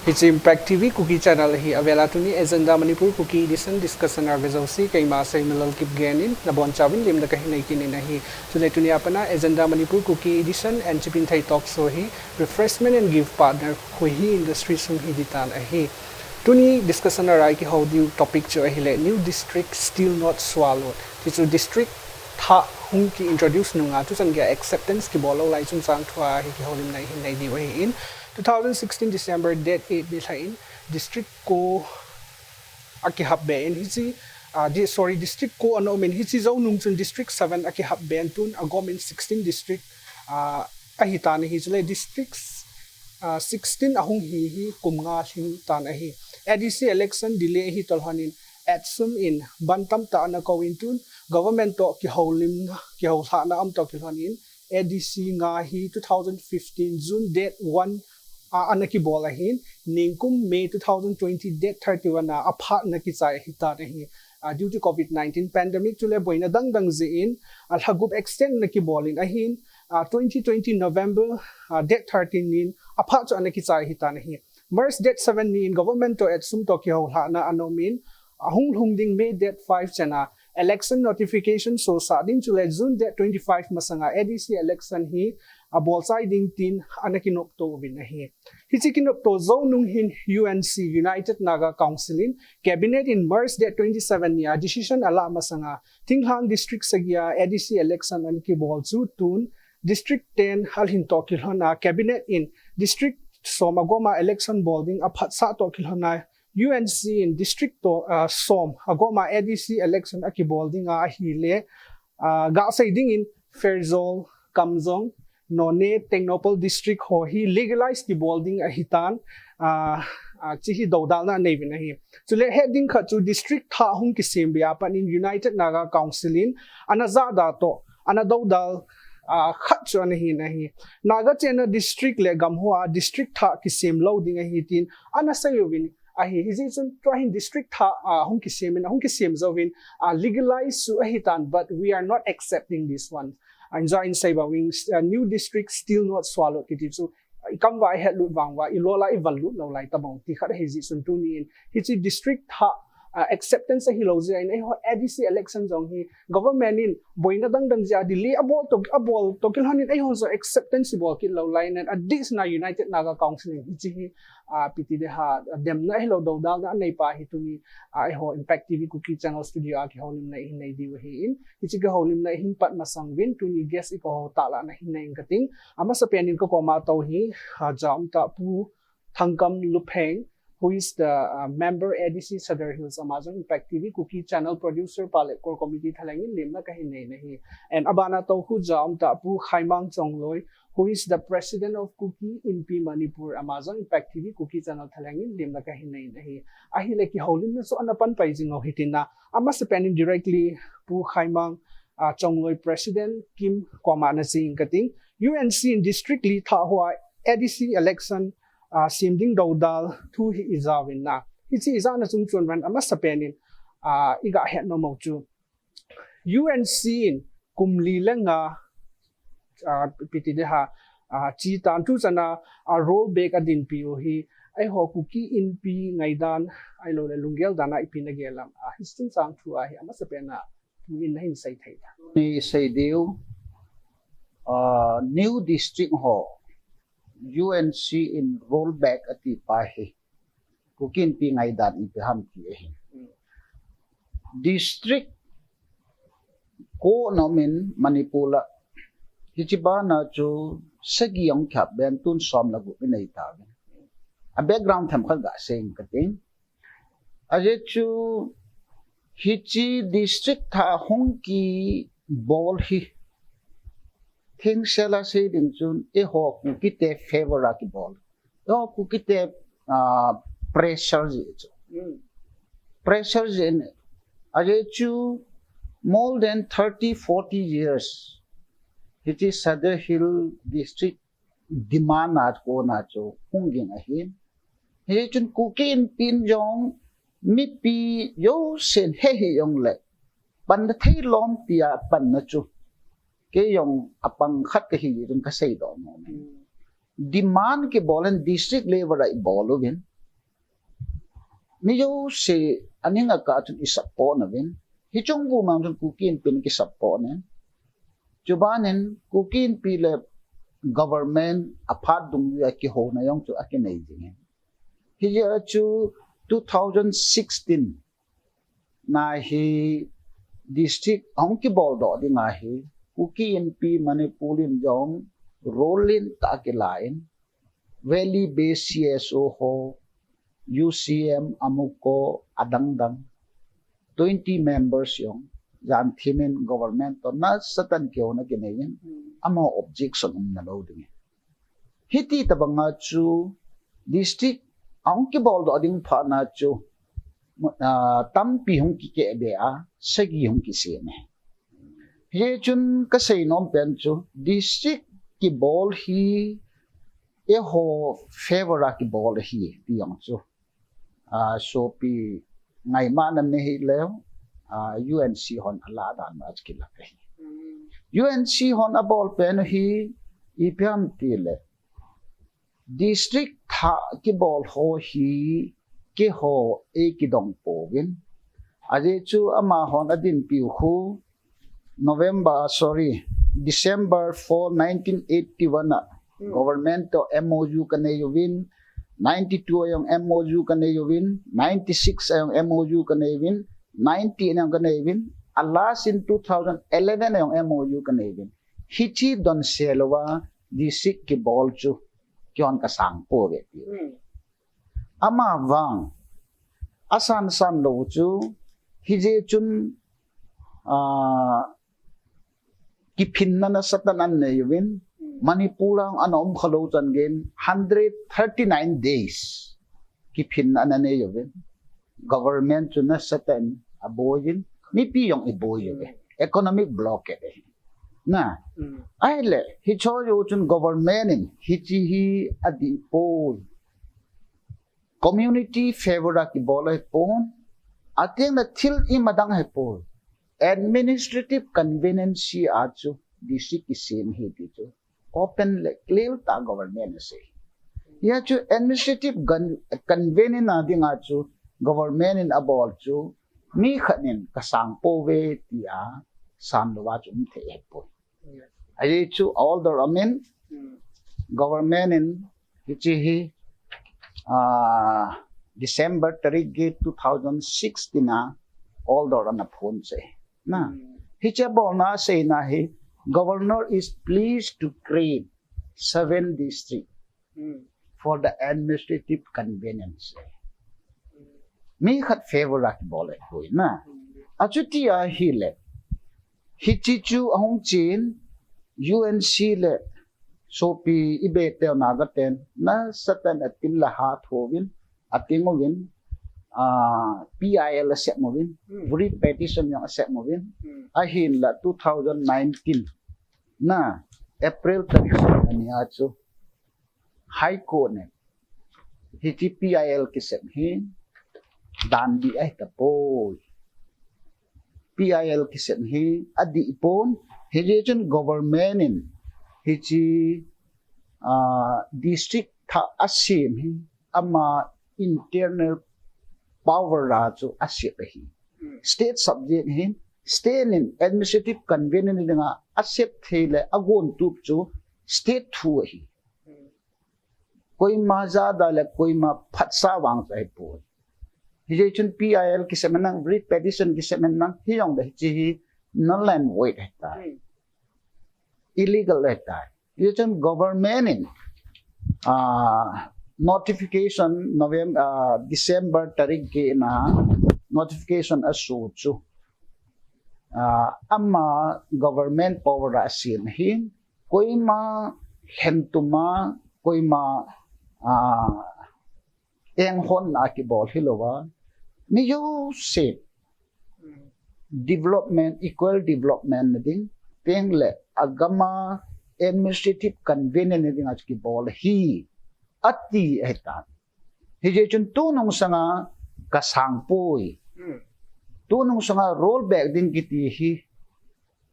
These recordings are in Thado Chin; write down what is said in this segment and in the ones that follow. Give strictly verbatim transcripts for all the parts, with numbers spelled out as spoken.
Hiche Impact T V Kuki Channel ahi. Avela tuni Agenda Manipur Kuki Edition discussion a vejouse keima Seimalal Kipgen in nabonchauvin lemna kahin nei kit in ahi. Chule tuni a pat a Agenda Manipur Kuki Edition and Chipinthei Talk Show hi refreshment and gift partner Khoihi Industries hung hi ding tan ahi. Tuni discussion a ikihou diu topic chu ahile New District Still Not Swallowed. Tichu district thah hung ki introduce nunga tuchan geiya acceptance kibol lou lai chungchang thua hi kihoulimna ihin nei diu ahin. Two thousand sixteen December date eight ni lhah in district ko akihap be in hiche, ah, di, sorry, district ko ana um in hiche jou nung chun district seven akihap be in tun agom in sixteen district, ah, ahi tan ahi. Chule districts, ah, sixteen ahung hi hi kum nga lhing tan ahi. A D C election delay ahi toh lhon in ATSUM in ban tamtah ana kou in tun government toh kihoulimna, kihoulhahna um toh kilhon in A D C nga hi two thousand fifteen June date one a ana kibol ahin, ningkum May two thousand twenty date thirty-one a aphat ana kichai ahi tan ahi. Ah, due to COVID nineteen pandemic chule boina dangdang jeh in, ah, lha gup extend ana kibol in ahin, ah, twenty twenty November, ah, date thirteen nin aphat chu ana kichai ahi tan ahi. March date seven ni in government toh ATSUM toh kihoulhahna ana um in, ahung lhung ding May date five chan a election notification sosah ding chule June date twenty-five masanga A D C election hi abolchai ding tin ana kinopto uvin ahi. Hiche kinopto jou nung hin U N C, United Naga Council in cabinet in March date twenty-seven ni a decision alah masanga thinglhang district sagi a A D C election ana kibol chu tun district ten alhin toh kilhon a cabinet in district som agom a election bol ding aphatsah toh kilhon a U N C in district toh, ah, som agom a A D C election akibol ding a ahile, ah, gasei ding in Pherzawl, Kamjong, Noney, Tengnoupal district ho hi legalize kibol ding ahi tan, ah, ah, hiche hi doudalna anei uvin ahi. Chule het ding khat chu district thah hung kisem be a pat in United Naga Council in ana jahda toh ana doudal, ah, khat chu ana hin ahi. Naga chenna district le gam ho a district thah kisem lou ding ahi tin ana sei uvin ahi. Hijeh chun tua hin district thah, ah, hung kisem in, hung kisem jouvin, ah, legalize chu ahi tan, but we are not accepting this one. Inja in sei bang in, ah, new district still not swallowed kiti chu, ah, ikam uva ihet lut vang uva, ilol a ival lut lou lai tabang ti khat ahi jeh chun tuni in hiche district thah, ah, acceptance ahi lou jeh in eiho A D C election jong hi government in boina dangdang jeh a delay abol toh, abol toh kilhon in eiho jong acceptance ibol kit lou lai in adeh seh a United Naga Council in hiche hi, ah, ipi ti ding ham, ah, demna ahilou doudalna anei pa hi tuni, ah, eiho Impact T V Kuki Channel studio a kihoulimna ihin nei diu ahin, hiche kihoulimna ihin pat masang uvin tuni guest ikihou tah lah a nahin nei ing kating. Amasapen in kakoma tou hi, ah, jaumtah Pu Thangkam Lupheng, who is the, uh, member A D C Sadar Hills, ama jong Impact T V Kuki Channel producer pa le core committee thalheng in lemna kahin nei in ahi. And abana tou khu jaumtah Pu Khaimang Chongloi, who is the president of Kuki Inpi Manipur, ama jong Impact T V Kuki Channel thalheng in lemna kahin nei in ahi. Ahile kihoulimna chu ana pan pai jing u hitin a, amasapen in directly Pu Khaimang, uh, Chongloi president Kim koma nache ing kating. U N C in district li thah ho a A D C election, ah, sem ding doudal thu hi ijah uvin a. Hiche ijahna chungchon uva amasapen in, ah, iga het nom u chu U N C in kum li le nga, ah, ipi ti ding ham, ah, che tan tuchan a, ah, roll back adinpi u hi, eiho Kuki Inpi ngaidan, ahilou le lunggel dan a ipi nagel em, ah, hiche chungchang thu a hi amasapen a Pu in nahin sei thei ta. Ni sei diu, ah, new district ho U N C in roll back ati pa hi. Kuki Inpi ngaidan ipi ham ti ahi. District ko nom in Manipur a hiche bana chu sagi ahung kihap be in tun som le gup inei tauvin. A background themkhat gasei ing kating. Ajeh chu hiche district thah hung kibol hi thengsel a sei ding chun eiho Kuki te favour a kibol. Eiho Kuki te, ah, pressure jeh chu. Hmm. Pressure jeh in ajeh chu more than thirty, forty years hiche Sadar Hill district demand a kona chu hung ging ahin. Hichun Kuki Inpi in jong mipi jousen he hi jong le panna thei lom tia panna chu kei jong apang khat kahi jeh chun kasei doh nom e. Demand kibol in district level a ibol uvin. Mi jouse aning akah chun i support nauvin. Hiche chunga mang chun Kuki Inpi in ki support in. Chubanin Kuki Inpi le government aphat dungjui a kihouna jong chu akinei jingin. Hijeh a chu two thousand sixteen na hi district ahung kibol doh ding ahi. Kuki Inpi Manipur in jong role lentah akilan. Valley based C S O ho, U C M, AMUCO, adang dang, twenty members jong, jan thimin government toh nasatah in kihouna kinei in, amaho objection umna lou ding. Hiti tobanga chu district ahung kibol doh ding phat na chu, ah, tampi hung kikeh be a, sagi hung kisem e. Hichun kasei nom pen chu, district kibol hi eiho favor a kibol ahi, ti jong chu. Ah, sopi ngaima na nei hileh, ah, U N C hon alah dan a chu kilah ahi. U N C hon abol pen hi, ipi ham tileh, district thah kibol ho hi keiho eikidong pouvin. Ajeh chu amahon adinpiu khu November, sorry, December four, nineteen eighty-one a government toh M O U kanei uvin, ninety-two a jong M O U kanei uvin, ninety-six a jong M O U kanei uvin, ninety a jong kanei uvin, a last in two thousand eleven a jong M O U kanei uvin. Hiche don sel uva district kibol chu keihon kasang pouve ti. Amavang asan san lou chu, hijeh chun, ah, kiphinna nasatah in anei uvin, Manipur a ana um khalou chan geiyin hundred thirty-nine days kiphinna ana nei uvin. Government chu nasatah in aboiyin, mipi jong iboi uve. Economic blockade ahi. Na. Ahileh, hiche ho chun government in hiche hi adih poi. Community favor a kibol ahipon. Ateng le thil ima dang ahipoi. Administrative convenience a chu district kisem ahi ti chu open le clear tah government in asei. Hijeh chun administrative con-, convenience a dinga chu government in abol chu mi khat in kasang pouve tia san louva chu um thei ahipoi. Ajeh chu order amin, government in hiche hi, ah, December tarik get two thousand sixteen a order ana phon chu ahi. Na. Hiche abolna aseina hi, Governor is pleased to create seven district for the administrative convenience. Mi khat favor a kibol ahipoi na. Achuti ahileh, hiche chu ahung chen, U N C le sopi ibe teu Naga ten nasatah in atil le ha thouvin, ating uvin, ah, P I L asem uvin, writ petition jong asem uvin, ahinla two thousand nineteen na April tarik ni a chu High Court in hiche P I L kisem hi dan dih ahi tapoi. P I L kisem hi adih pon, hijeh chun government in hiche, ah, district thah asem hi ama internal power a chu asep ahi. State subject ahin, state in administrative convenience dinga asep thei le agon tup chu state thu ahi. Koima jada le koima phatsah vang chu ahipoi. Hijeh chun P I L kisem henlang, writ petition kisem henlang, hijongle hiche hi null and void ahitai. Illegal ahitai. Hijeh chun government in, ah, notification November, ah, December tarik get na notification aso chu, ah, ama government power a asem ahin, koima lhentum a, koima, ah, enghon a kibol hilouva, mi jouse development, equal development na ding, teng le agam a administrative convenience na dinga chu kibol ahi, ati ahitan. Hijeh chun tunung sanga kasang poi. Tunung sanga roll back ding kiti hi,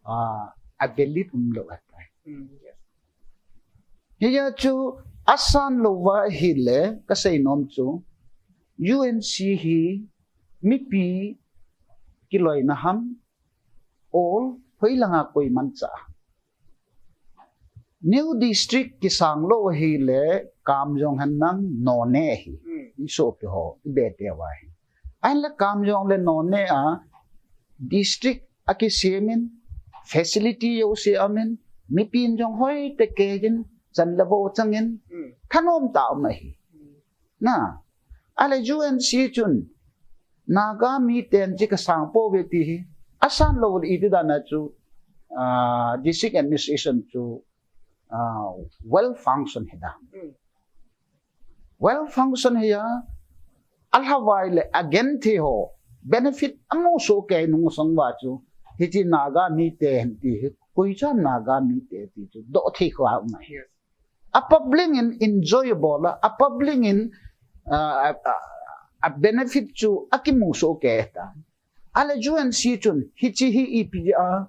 ah, a valid umlou ahitai. Hijeh chun asan louva ahile, kasei nom chu, U N C hi mipi kiloina ham, ol, hoilanga koiman cha. New district kisang lou ahile Kamjong hen lang Noney ahi. Hmm. I sopi ho, i bete uva hi. Ahinla Kamjong le Noney a district akisem in, facility jouse aum in, mipin jong hoitah kei jin, chan le vo chang in, Hmm. thanom tah a um ahi. Hmm. Na, ahile U N C chun, Naga miten hiche kasang pouve ti hi, asan lou le iti dan a chu, ah, district administration chu, ah, well function hi da. Hmm. Well function hi a, alhavai le agenthei ho, benefit amu soh kei nung sang uva chu, hiche Naga miten ti hi, koi chan Naga mite ti chu, doh thei kha um ahi. Yes. A public in enjoyable, a public in, ah, a, a, a benefit chu akimu soh kei ta. Ahile U N C chun, hiche hi ipi a,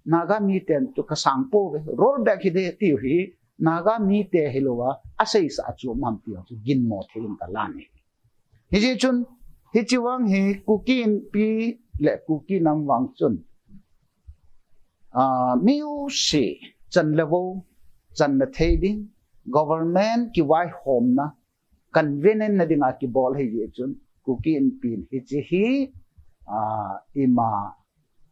Naga miten chu kasang pouve, roll back hite tiu hi, Naga mite hilouva, aseisa chu um ham tiu chu, ginmo thei in kalan ahi. Hijeh chun, hiche vang hi Kuki Inpi le Kuki nam vang chun, ah, mi jouse chan le vo, channa thei ding, government kivaihomna, convenient na dinga kibol ahi jeh chun, Kuki Inpi in hiche hi, ah, ima,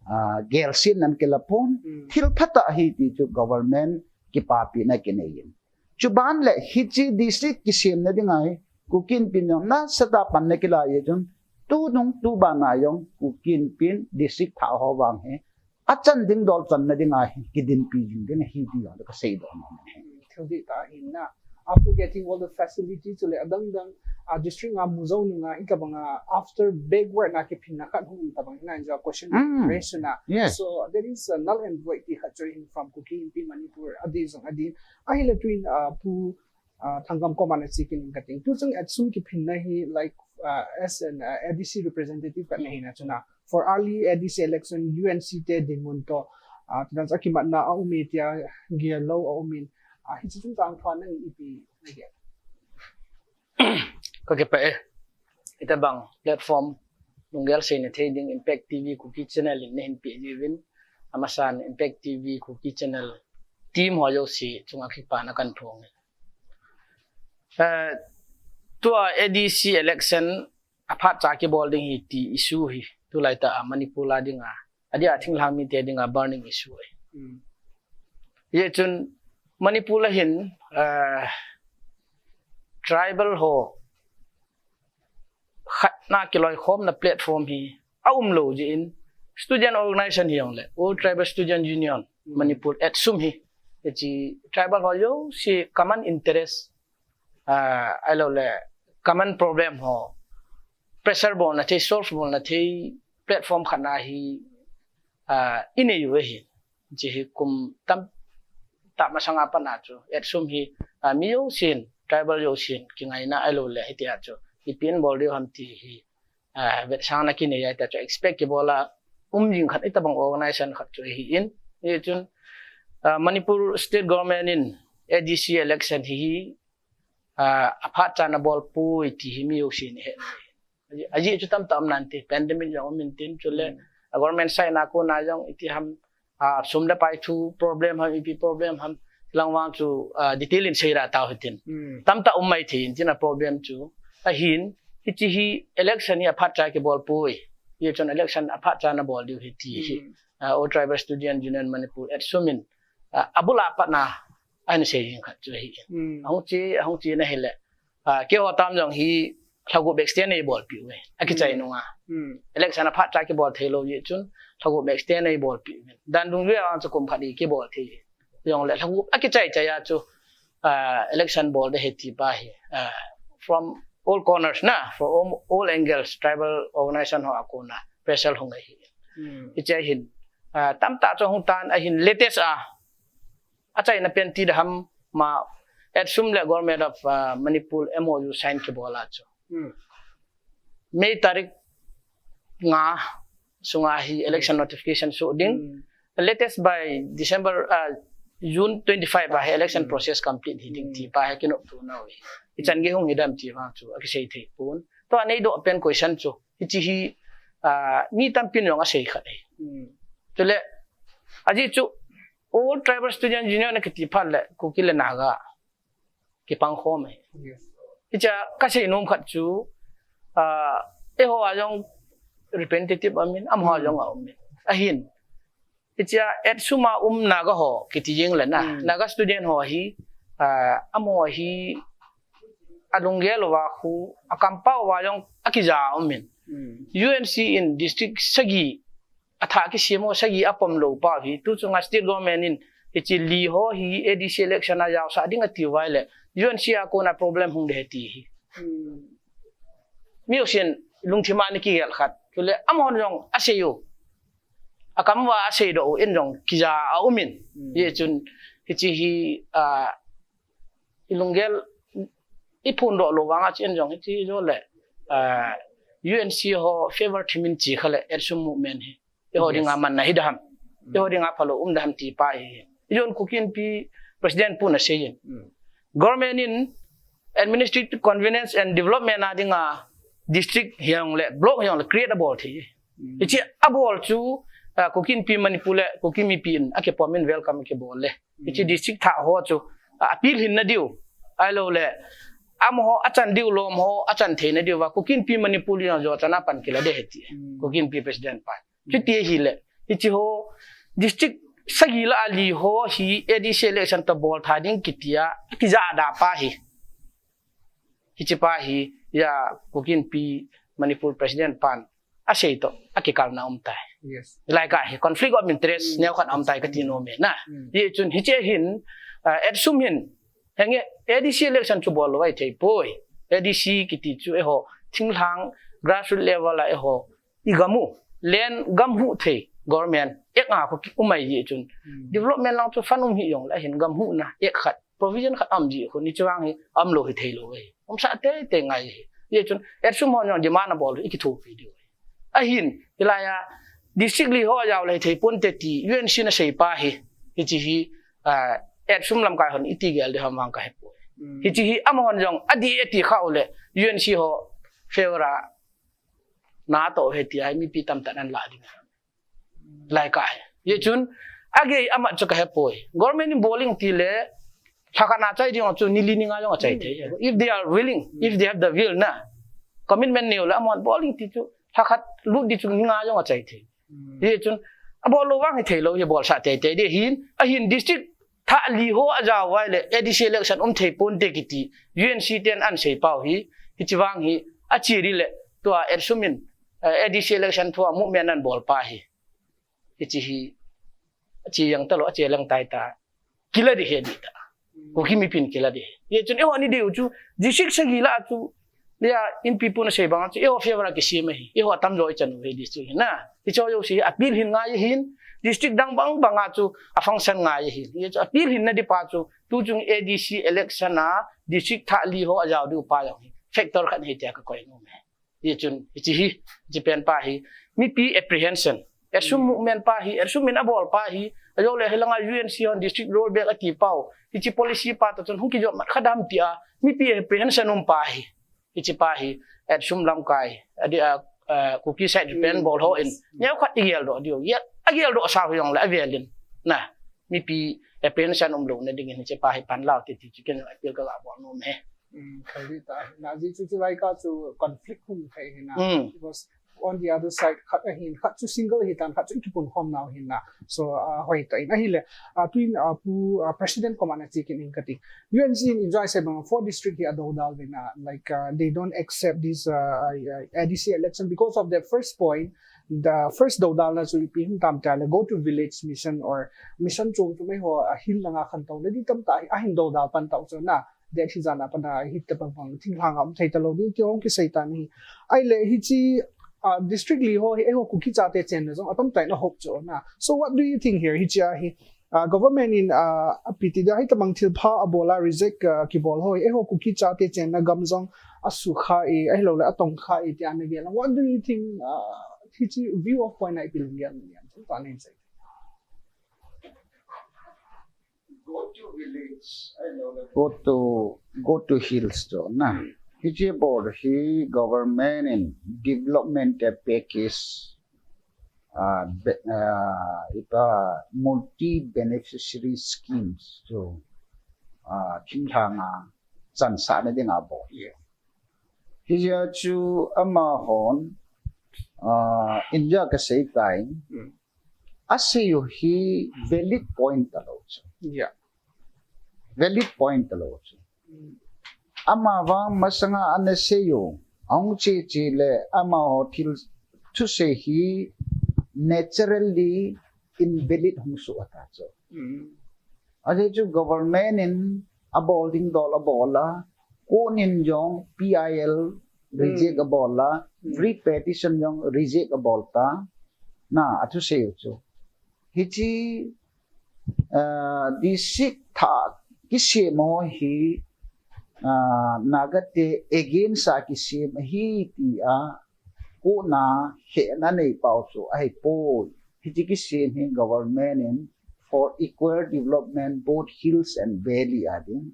ah, gelsetna ana kila pon, Hmm. thil phatah ahi ti chu government kipapina kinei in. Chuban le hiche district kisemna dinga hi, Kuki Inpi in jong nasatah a pan ana kila jeh chun, tunung tuban a jong Kuki Inpi in district thah ho vang hi, achan ding dol channa dinga hi, kidinpi jing ding ahi ti jong kasei doh nom e. Hmm, thil dih tah ahi na. After getting all the facilities, chule adang dang, ah, district nga mu jou nunga, hitobanga after backward na kiphinna khat hung um tobang hi na, in jong question Hmm. raise na. Yes. So, there is a null and void ti khat chu ahin from Kuki Inpi Manipur, adih jong adih. Ahile tuin, ah, Pu, ah, Thangkam koma ana che kit inge kati. Tu chung ADSUM kiphinna hi, like, ah, as an, ah, A D C representative khat nahi na chu na. For early A D C election, U N C te dinmun toh, ah, tu dan a kimatna aum e tia gel lou aum in, ah, hiche chungchang thua nang ipi nagel? Kakipah e. Hitobang platform lunggel seina thei ding Impact T V Kuki Channel in nahin peh jiuvin, amasan Impact T V Kuki Channel team ho jouse chunga kipana kahin phong e. Eh, tua A D C election aphat cha kibol ding ahi ti issue hi, tulai tah a Manipur a dinga, adeh a thinglhang mite dinga burning issue ahi. Hmm. Hijeh chun Manipur a hin, eh, tribal ho khatna kiloikhomna platform hi aum lou jeh in, student organization hijongle, All Tribal Student Union, Hmm. Manipur, ADSUM hi, hiche tribal ho jouse common interest, ah, ahilouleh common problem ho pressure bolna thei, solve bolna thei platform khat na hi, ah, inei u ahi. Hiche hi kum tamtah masanga pat a chu, ADSUM hi, ah, mi jousen, tribal jousen kingaina ahilouleh hitia chu ipi in bol diu ham ti hi, ah, vetsahna kinei a, hitia chu expect kibol a um jing khat, hitobang organization khat chu ahi in. Hichun, ah, Manipur State Government in A D C election hi, hi, ah, aphat cha ana bol poi ti hi mi jousen ahet. Ajeh chu tamtah um nante, pandemic jong um in tin, chule, Hmm. a government side na kona jong iti ham, ah, sum le pai thu problem ham, ipi problem ham, lang vang chu, ah, detail in seira tau hitin. Hmm. Tamtah um mai thei in tin a problem chu. Ahin, hiche hi election hi aphat cha kibol poi. Hichun election aphat cha ana bol diu ahi ti hi. Hmm. Ah, All Tribal Student Union Manipur, ADSUM in, ah, abul a pat na, ana sei jing khat chu ahi. Hmm. Ahung che, ahung che na hile. Ah, keiho tam jong hi lhagup extend eibolpeh uve. Akichai Hmm. nunga. Hmm. Election aphat cha kibol thei lou jeh chun lhagup extend eibolpeh uve. Dan dungjui a vang chu kum khat hi kibol thei. Jongle lhagup akichai chai a chu, ah, election bol ding ahi ti pa hi, ah, from all corners na, from all, all angles, tribal organization ho a kona pressure hung ahi. Hmm. Hiche ahin, ah, tamtah chu hung tan ahin latest a, achaina pen ti ding ham, ma ADSUM le Government of, ah, Manipur M O U sign kibol a chu. Hmm. May tarik nga sunga hi election Hmm. notification soh ding. Hmm. Latest by December, ah, June twenty-five a hi election Hmm. process complete hi ding Hmm. ti pa hi kinoptona uve. Ichan gei hung hi dem ti vang chu akisei thei pon. Tua neidoh pen question chu hiche hi, ah, mi tampin jong asei khat ahi. Chule ajeh chu All Tribal Student Union akiti phat le Kuki le Naga kipang khom ahi. Hichea kasei nom khat chu, ah, eiho a jong representative aumin, amaho a jong aumin. Ahin hichea EDSUM a um Naga ho kiti jeng le na, Naga student ho hi, ah, amaho hi alunggel uva khu, akampau va jong akija aumin. U N C in district sagi athah kisem ho sagi apom lou pau hi, tu chunga state government in hiche li ho hi A D C election a jaosah ding ati uva le, U N C a kona problem hung ding ahi ti hi. Mi jousen lungthim a ana kigel khat. Chule amahon jong asei u, akam uva aseidoh u in jong kija aumin. Hijeh chun hiche hi, ah, ilunggel iphondoh lou vanga chu in jong hiche hi jo le, ah, U N C ho favour thimin che kha le EDSUM movement hi eiho dinga manna hi dem, eiho dinga phalou um dem ti pa hi. Ijeh chun Kuki Inpi president pun asei in, government in administrative convenience and development a dinga district hijongle block hijongle create abol thei. Hiche abol chu, ah, Kuki Inpi Manipur le Kuki mipi in akipom in welcome akibol le, hiche district thah ho chu, ah, apilhin na diu, ahilou le amaho achan diu lom ho achan thei na diu va Kuki Inpi Manipur in jo chan a pan kila ding ahi ti. Kuki Inpi president pa. Chuti ahile hiche ho district sagi lah a li ho hi A D C election toh bol tha ding kitia akija da pa hi. Hiche pa hi, ya, Kuki Inpi Manipur president pan asei toh akikalna um tai. Lai ka hi conflict of interest neo khat um tai kati nom e na. Hijeh chun hiche hin, ah, EDSUM hin, henge, A D C election chu bol lou ahi thei poi. A D C kiti chu eiho thinglhang grassroots level a eiho igam u, land gam huh thei government act a khu ki um ahi jeh chun. Development lang chu fund um hih jongle hin gam huhna act khat, provision khat um jeh khu hiche vang hi umlou hi thei lou ahi. Umsah teitei ngai ahi. Hijeh chun EDSUM hon jong demand abol u ikithopi diu ahi. Ahin, hilai a district li ho ajao le hi thei ponte ti U N C in asei pa hi. Hiche hi, ah, EDSUM lamkai hon iti gel ding ham vang kahe poi. Hiche hi amahon jong adih e ti kha u le U N C ho favour a natoh u ahi tia mipi tamtah in ana lah ding. Lai ka hi. Hijeh chun, agei amat chu kahe poi. Government in bol inge ti le, lhakhat na chai ding chu ni li ni nga jong achai thei. If they are willing, if they have the will na, commitment neo le amahon bol inge ti chu, lhakhat lut ding chu ni nga jong achai thei. Hijeh chun, abol lou vang hi thei lou hi bolsah teitei ding ahin, ahin district thah li ho ajao uva le A D C election um thei ponte kiti U N C ten ana sei pau hi, hiche vang hi ache ding le tua EDSUM in, eh, A D C election thua movement ana bol pa hi. Hiche hi ache jeng talou, ache leng tai ta. Kila ding ahi ding ta. Kuki mipin kila ding ahi. Hijeh chun eiho ni diu chu district sagi lah a chu Lia, Inpi pun asei banga chu, eiho favour a kisem ahi, eiho atamjo ichan u ahi district hi na. Hiche ho jouse hi apilhin ngai ahin, district dang bang banga chu afunction ngai ahin. Hichu apilhin na ding pa chu, tuchung A D C election a district thah li ho ajao diu pa jong hi factor khat ahi tia kakoi nom e. Hichun, hiche hi, hiche pen pa hi, mipi apprehension. EDSUM movement pa hi, EDSUM in abol pa hi, ajole hilanga U N C hon district rollback ati pau. Hiche policy pa toh chun hung kijot mat kha dem tia, mipi apprehension um pa hi. Hiche pa hi, EDSUM lamkai, adeh a, ah, Kuki side represent bol hon, neo khat igel doh diu, agel doh sao hijongle avel in. Na, mipi apprehension umlouna dingin hiche pa hi pan lau te ti chu ken appeal kaga bol nom e. Hmm, khatvei ta. Na, ajeh chu hiche lai ka chu conflict hung thei ahi na. Because on the other side, khat ahin, khat chu single ahitan, khat chu ikipun khom nau ahin na. So, ah, hoitah in ahile, ah, tuin, ah, Pu, ah, President koma nache kit inge kati. U N C in enjoy sei bang four district hi adoudal uve na, like, ah, they don't accept this, ah, ah, A D C election because of the first point, the first doudalna chu ipi him tam tile go to village mission or mission chu chu mai ho, ah, hil langa khantouna ding tamtah hi ahin doudal pan tau chu na. Date hi jan a pat a hi tobang bang thinglhang a um thei talou ding ti hung kisei tan ahi. Ahile hiche, ah, district li ho hi eiho Kuki chate chenna jong atamtah in ahop chu na. So what do you think here? Hiche a hi, ah, government in, ah, ipi ti ding, hitobang thilpha abol a reject, ah, kibol ho hi eiho Kuki chate chenna gam jong asukha e, ahilouleh atongkha e tia nagel a. What do you think, ah, hiche view of point a ipi lunggel neiam? Chu ta nei sei. Go to village, I know that. Go to, go to hills chu na. Hiche bol hi government in development te package, ah, be-, ah, ipa multi beneficiary schemes chu, ah, thinglhang a chansah na ding a bol. Yeah. Hijeh chun amahon, ah, India ka sei tai. Mm. Asei u hi valid point talou chu. Yeah. Valid point talou chu. Mm. Amavang masanga ana sei u, ahung che che le amaho thil thusei hi naturally invalid hung soh ta chu. Mm. Ajeh chu government in abol ding dol abol a, court in jong P I L reject Mm. abol a, Mm. writ petition jong reject abol ta. Na, athusei u chu. Hiche, ah, district thah kisem ho hi, ah, Naga te against a kisem ahi tia, court na hehna nei pau chu ahipoi. Hiche kisem hi government in for equal development, both hills and valley a ding,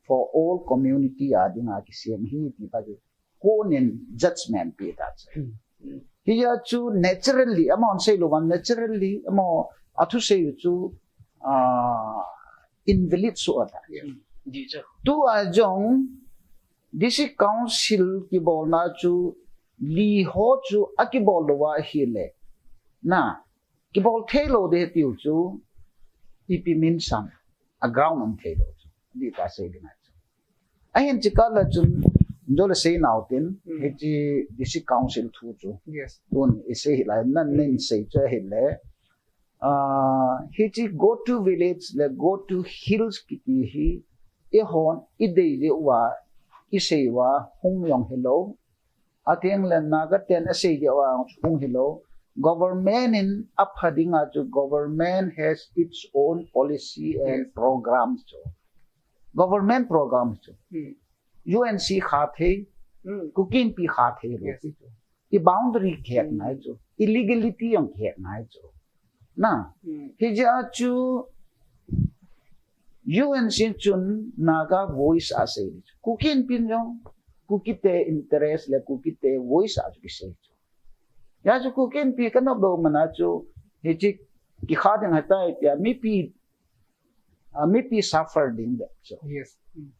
for all community a ding a kisem ahi ti pa chu court in judgment pe ta chu. Hmm. Hijeh chun naturally, amahon sei lou vang naturally, amaho athusei u chu, ah, invalid soh ta. Yeah. Di chu. Tua jong, District Council kibolna chu, li ho chu akibol lou ahile. Na, kibol thei lou ding tiu chu, ipi min sam, a ground um thei lou chu. Di ka sei ding a chu. Ahin chikah le chun, jole sei nau tin, Hmm. hiche District Council thu chu. Yes. Tun isei hilai, nan nin sei chu ahile. Ah, hiche go to village le go to hills kiti hi, eihon, idei jeh uva, isei uva, hung jong hilou. Ateng le Naga ten asei jeh uva, hung hilou. Government in apha ding a chu, government has its own policy and Yes. programs chu. Government programs chu. Hmm. U N C kha thei, Hmm. Kuki Inpi kha thei lou Yes. ti chu. I boundary khet Hmm. nai chu. Illegality jong khet nai chu. Na, Hmm. hijeh a chu U N C chun Naga voice asei. Kuki Inpi jong, Kuki te interest le Kuki te voice a chu kisei chu. Hijeh a chu Kuki Inpi kanop lou man a chu, hiche kikha ding ahitai tia, mipi ah, mipi suffer ding bep chu. Yes. Mm.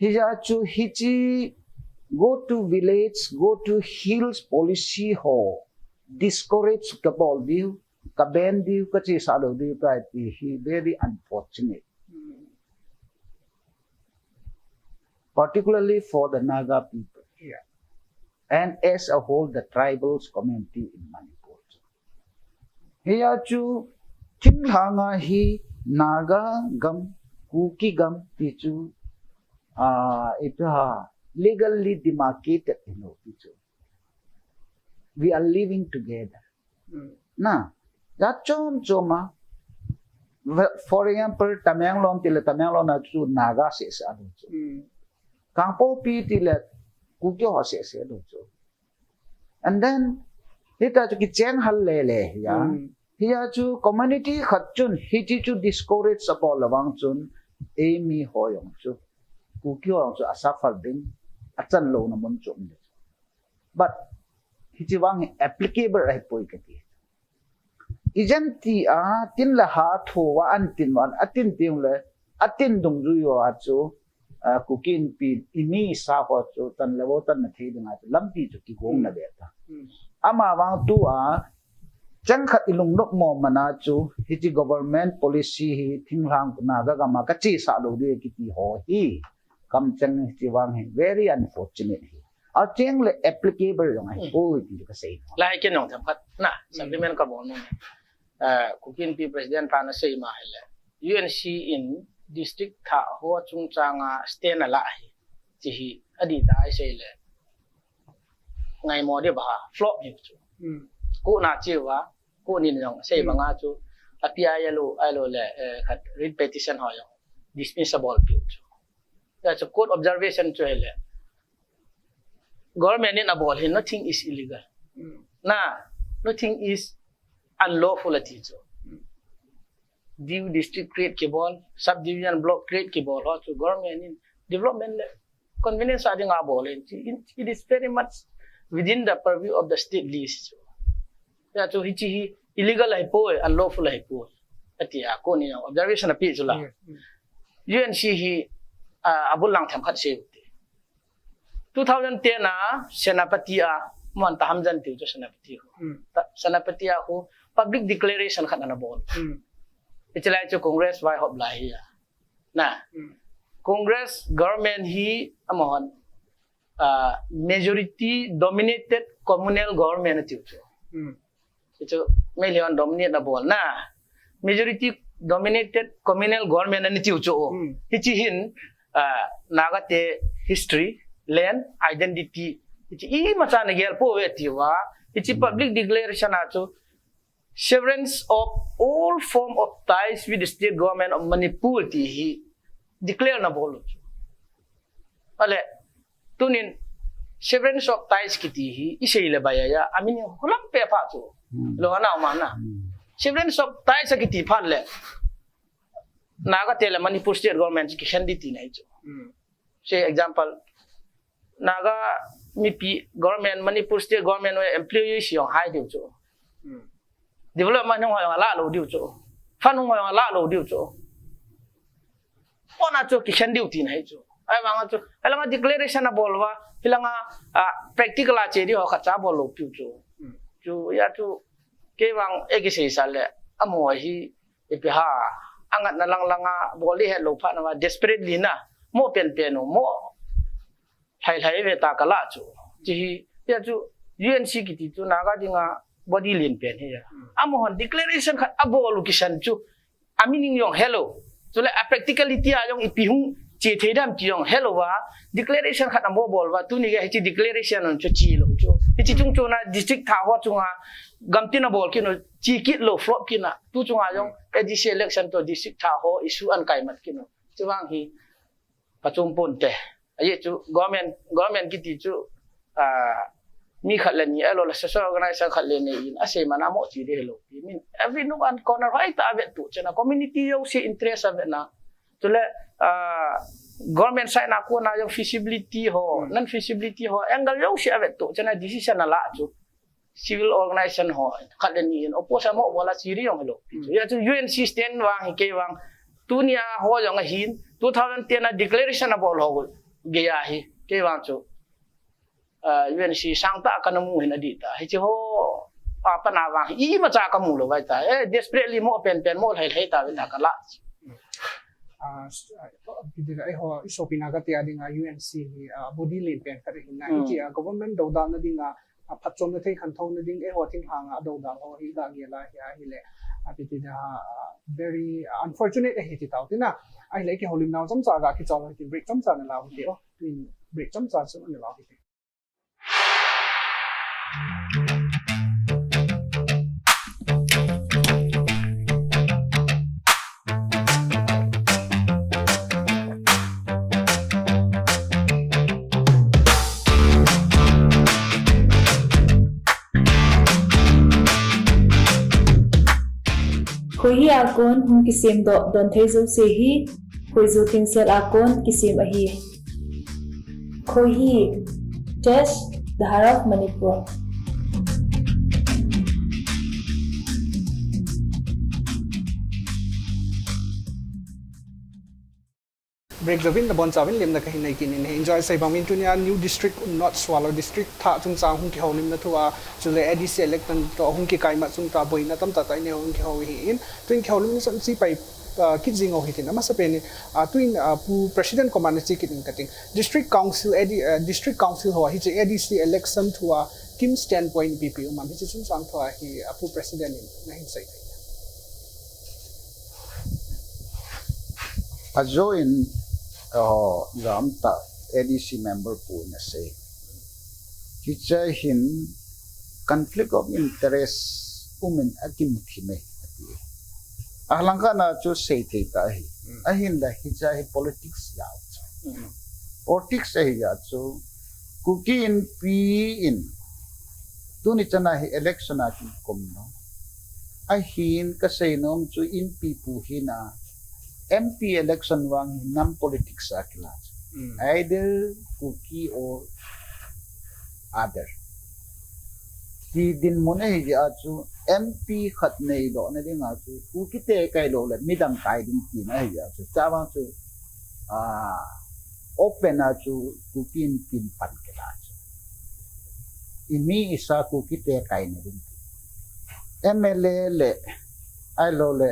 Hijeh a chu hiche go to village, go to hills policy ho discourage kabol diu, ka ban diu, kachesah lou diu tai ti hi very unfortunate. Mm. Particularly for the Naga people. Yeah. And as a whole, the tribals community in Manipur. Hijeh a chu thinglhang a hi Naga gam, Kuki gam ti chu, ah, ipi ham, legally demarcated hilou ti chu. We are living together. Mm. Na, jat chom chom a. Ve-, for example, Tamenglong tile Tamenglong na chu Naga seh seh alou chu. Mm. Kangpokpi tile Kuki ho seh seh alou chu. And then, hita chu kicheng hal le le hi a. Mm. Hijeh a chu community khat chun, hiche chu discourage abol lou vang chun, eimi ho jong chu, Kuki ho jong chu a suffer ding, achan louna mun chu um ding. But, hiche vang hi applicable ahipoi kati. Ijemtia, tin le ha thu a an tin van, atin tin le, atin dungjui uva chu, ah, Kuki Inpi, imi sa ho chu, tan le vo tan na thei ding a chu, lampi chu kigong na be ta. Hmm. Amavang tua, cheng khat ilungnop mo man a chu, hiche government policy hi, thinglhang Naga gam a kachesah lou ding kiti ho hi. Kamcheng hiche vang hi very unfortunate hi. Acheng le applicable jong ahi Hmm. poi ti kasei. Lai ken jong themkhat na, Hmm. supplement kabol nom. Eh, Kuki Inpi President pan asei ma hile. U N C in district thah ho chungchang a stand ala hi. Ti hi adih tah a isei le. Ngaimo ding ba, flop ding chu. Hmm. Court na che uva, court in jong sei Hmm. banga chu. A P I L o, I L O le, eh, khat writ petition ho jong. Dismiss abol piu chu. That's a court observation chu hile. Government in abol hi nothing is illegal. Mm. Na, nothing is unlawful ati chu. Mm. Diu district create kibol, subdivision block create kibol ho chu government in development le convenience a dinga bol in, it, it is very much within the purview of the state list. Hijeh chun hiche hi illegal ahipoi, unlawful ahipoi. Atia, koni observation api chu la. U N C hi, ah, abul lang themkhat sei u te. Two thousand ten a Senapati a, mun ta hamjan tiu chu Senapati ho. Ta, Senapati a khu public declaration khat ana bol. Hiche lai chu Congress vaihop lai hi a. Na. Congress government hi amahon, ah, majority dominated communal government atiu chu. Hichu Meitei hon dominate abol na. Majority dominated communal government ana tiu chu. Hiche hin, ah, Naga te history, land, identity. Hiche imacha ana gel pouve tiu a. Hiche public declaration a chu severance of all form of ties with the state government of Manipur ti hi declare ana bol u chu. Ale, tunin severance of ties kiti hi isei le bai a, amin holang pe pha chu. Lo ana ma na. Severance of ties akiti phat le Naga te le Manipur state government chu kikhen ding tina hi chu. Say example, Naga mipi government, Manipur state government a employee song hai diu chu. Development hung hoi ala lo diu chu. Fund hung hoi ala lo diu chu. Kona chu kikhen diu tina hi chu. Ahivang chu, hilanga declaration abol uva, hilanga, ah, practical a che diu ho khat cha bol lou piu chu. Chu, hia chu, kei vang e kisei sa le, amaho hi, ipi ham, angatna lang langa, bol ding helou phat nauva, desperately na, mo pen pen u, mo lhai lhai ve ta kala chu. Hiche hi, hia chu, U N C kiti chu, Naga dinga, body len pen hi a. Amahon declaration khat abol u kisan chu, a meaning jong helou. Chule a practicality a jong ipi hung che thei dem ti jong helou va. Declaration khat abol bol va. Tuni gei hiche declaration un chu che lou chu. Hiche chung chuna district thah ho chunga gamtin abol kit u, che kit lou, flop kit na. Tu chunga jong A D C election to district thah ho issue ana kaimat kit u. Chuvang hi phachom ponte. Ajeh chu government, government kiti chu, ah, mi khat le ni, ahilou le social organization khat le ni in, asei man a mo ti ding hilou. I mean, every nook and corner, hoitah a vettuh chana, community jouse interest a vetna. Chule, ah, government side na kona jong feasibility ho, non feasibility ho, angle jouse a vettuh chana decision ala chu. Civil organization ho, khat le ni in, oppose a mo bol a che ding jong hilou. Hia chu U N C stand vang hi kei vang, tunia ho jong ahin, two thousand ten a declaration abol ho gei ahi, kei vang chu, ah, U N C sangtah kana mu hin adih ta. Hiche ho, a, pana vang hi, imacha kamu lou vai ta. Eh, desperately mo pen pen mo lhai lhai ta ve ta kala. Ah, s-, ah, eiho, i sopi Naga te a dinga U N C hi, ah, body len pen khat ahin na. Hiche, ah, government dodalna dinga, ah, phatchomna thei khantouna ding, eiho thinglhanga dodal ho hi ga gel a hi ahile, ah, ipi ti da, ah, very, ah, unfortunate ahi ti tau tina. Ahile kihoulimnau chomcha ga kichol hite, break chomcha nalau hite o. Tuin break chomcha chu nalau hite. Khoihi a kon hung kisemdoh donthei jouse hi, khoiju tingsel a kon kisem ahi. Khoihi, Tesh, The Heart of Manipur. Break jouvin nabonchauvin lemna kahin nei kit in ahi. Enjoy sei bang min tunia new district, North Sualo district thah chungchang hung kihoulimna thua, chule A D C election toh hung kikaimat chungchang boina tamtah tah inei hung kihou ahin. Tuin kihoulimna chun chipai, ah, kit jing u hitin, amasapen in, ah, tuin, ah, Pu President koma nache kit in kating. District Council, A D, ah, District Council ho, hiche A D C election thua, Kim standpoint ipi ipi um am, hiche chungchang thua hi, ah, Pu President in nahin sei thei. Ajoin, ah, gamta A D C member pu in asei. Hiche hin conflict of interest um in akimuthim e, ati. Alangkhat na chu seithei ta ahi. Ahinla hiche hi politics jao chu. Politics ahi jeh chu Kuki Inpi in tuni chana hi election a kikom nom. Ahin kasei nom chu Inpi pu hina M P election vang hi nam politics a kila chu. Either Kuki or other. Ti dinmun ahi jeh a chu M P khat neidoh na ding a chu Kuki te kai lou le midang kai ding tina ahi jeh a chu. Chua vang chu, ah, open a chu Kuki Inpi in pan kila chu. I mi i sa Kuki te kai na ding. M L A le, ahilou le,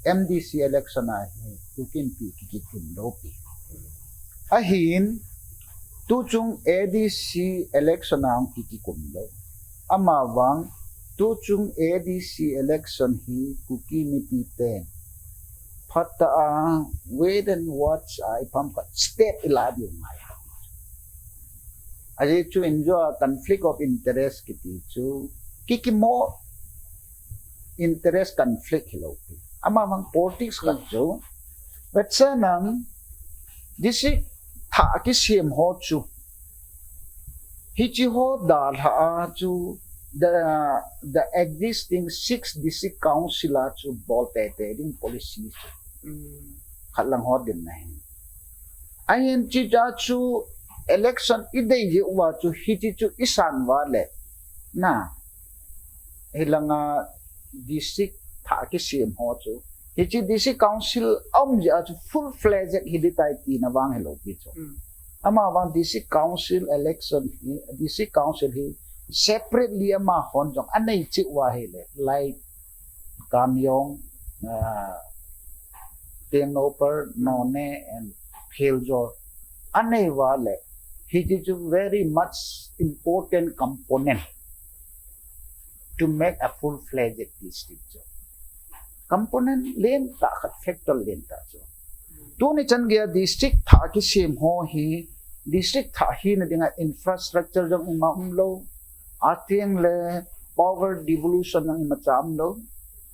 M D C election a hi Kuki Inpi kikikum lou pi. Ahin, tuchung A D C election a hung kikikum lou. Amavang, tuchung A D C election hi Kuki mipi ten phatah a wait and watch a i pamkhat step i la diu ngai. Ajeh chu in jo a conflict of interest kiti chu kikimo interest conflict hilou pi. Amavang politics khat chu, vetsah nang district thah kisem ho chu, hiche ho dalha a chu the, the existing six district council a chu bol teitei ding policy chu. Khat lang ho dinmun ahi. Ahin hiche a chu election i dei jeh uva chu hiche chu i san uva le. Na. Hilanga district thah kisem ho chu. Hiche district council um jeh a chu full fledged hi ding tai tina vang hilou pi chu. Amavang district council election hi, district council hi separately amahon jong anei cheh uva ahile. Like Kamjong, uh, Tengnoupal, Noney and Pherzawl. Anei uva le, hiche chu very much important component to make a full-fledged district chu. Component lentah khat, factor lentah chu. Tuni chan geiya district thah kisem ho hi, district thah hina dinga infrastructure jong ima umlou. Ateng le power devolution jong imacha umlou.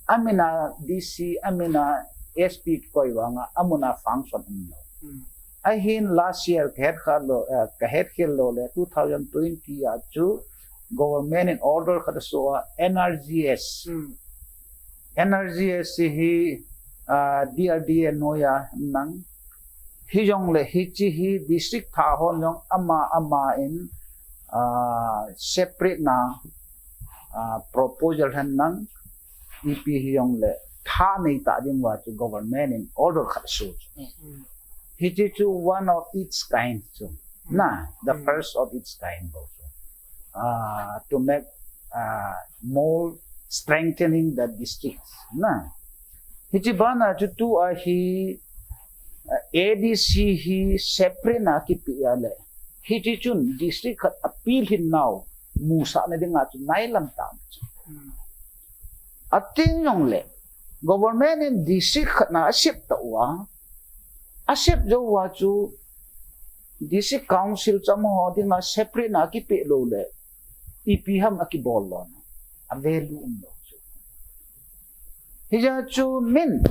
Amin a D C, amin a S P koi vanga, amun a function umlou. Ahin last year kahet khel lou, eh, kahet khel lou le two thousand twenty a chu government in order khat asoh a N R G S. N R G S hi, ah, D R D A noiya nang. Hijongle hiche hi district thah hon jong ama, ama in, ah, separate na, ah, proposal hen nang. Ipi hijongle thah neitah ding uva chu government in order khat asoh chu. Hiche chu one of its kind chu. Na, the first of its kind bou chu. Ah, to make, ah, more strengthening the district. Na. Hiche bana chu tua hi, ah, A D C hi separate na kipe a le. Hiche chun district khat apilhin nau musah na dinga chu nailam tam chu. Ateng jongle government in district khat na asep ta uva, asep jou uva chu district council cham ho dinga separate na kipe lou le, ipi ham akibol lou na, a value umlou chu. Hijeh chu min,